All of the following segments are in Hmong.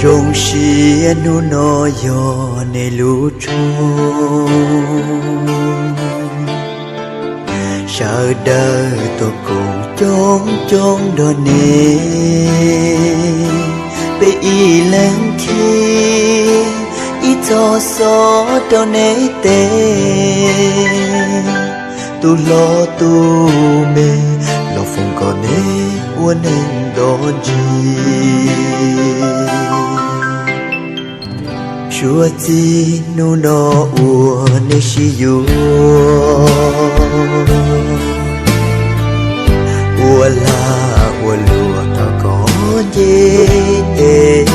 Zoo siab hnub no yog nej lub tshooj, sawv daws tuaj koom coob coob nrog nej, peb ib leeg khib ib txoj xov rau nej teb. Tus hlob tus me, los foom kom nej ua neej nto ntsis. Suav txij hnub no uas nej sib yuav, ua lag ua luam thov kom nce tes,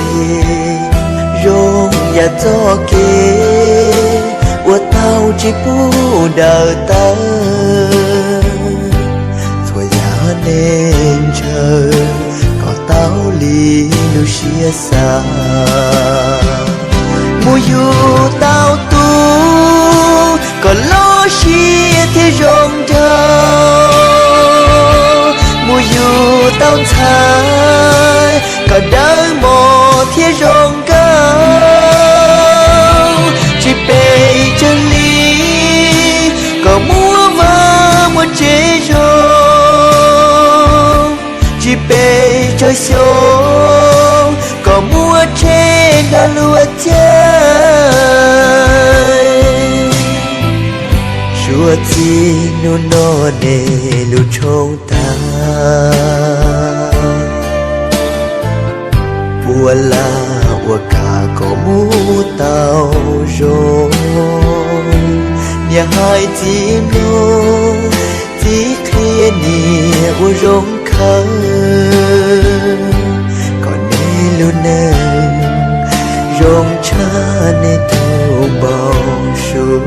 zoo yam txoj kev uas tau tsis pub daws tawv. Txhua yam neeg ntshaw kom tau li lub siab xav. Mus yug tau tub kom loj siab thiab zoo nraug, mus yug tau ntxhais kom dawb mos thiab zoo nkauj. Tsis pes tsawg hli kom muaj vaj muaj tsev zoo, tsis pes tsawg xyoo kom muaj tsheb nrog luag caij. Suav txij hnub no nej lub tshooj tag, ua lag ua kam kom mus tau zoo. Niam hais txiv mloog, txiv qhia niam ua zoo khawv, kom nej lub neej zoo tshaj nej tus npau suav.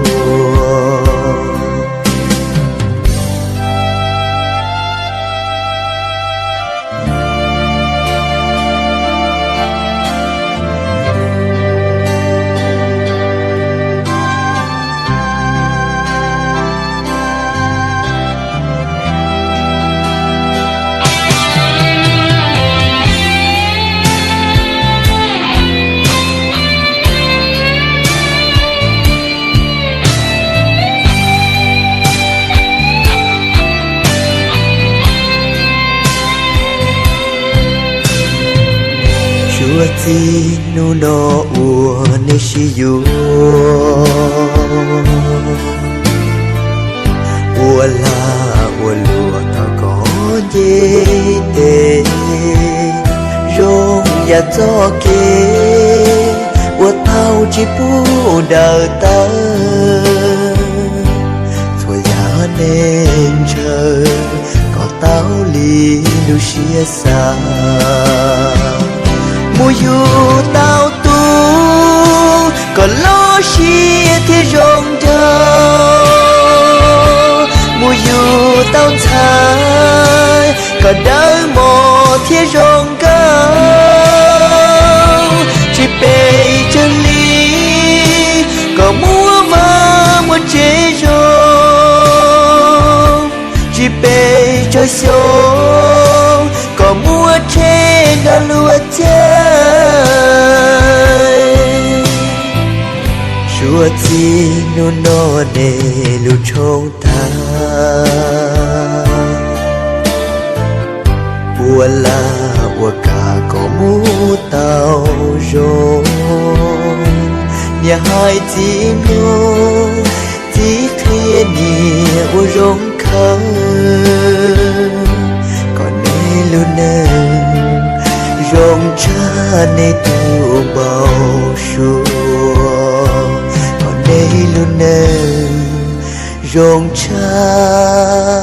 Suav txij hnub no uas nej sib yuav, ua lag ua luam thov kom nce tes, zoo yam txoj kev uas tau tsis pub daws tawv. Txhua yam neeg ntshaw kom tau li lub siab xav. Mus yug tau tub kom loj siab thiab zoo nraug, mus yug tau ntxhais kom dawb mos thiab zoo nkauj. Tsis pes tsawg hli kom muaj vaj muaj tsev zoo, tsis pes tsawg xyoo kom muaj tsheb nrog luag caij. Suav txij hnub no nej lub tshooj tag, ua lag ua kam kom mus tau zoo. Niam hais txiv mloog, txiv qhia niam ua zoo khawv, kom nej lub neej zoo tshaj nej tus npau suav, kom nej lub neej zoo tshaj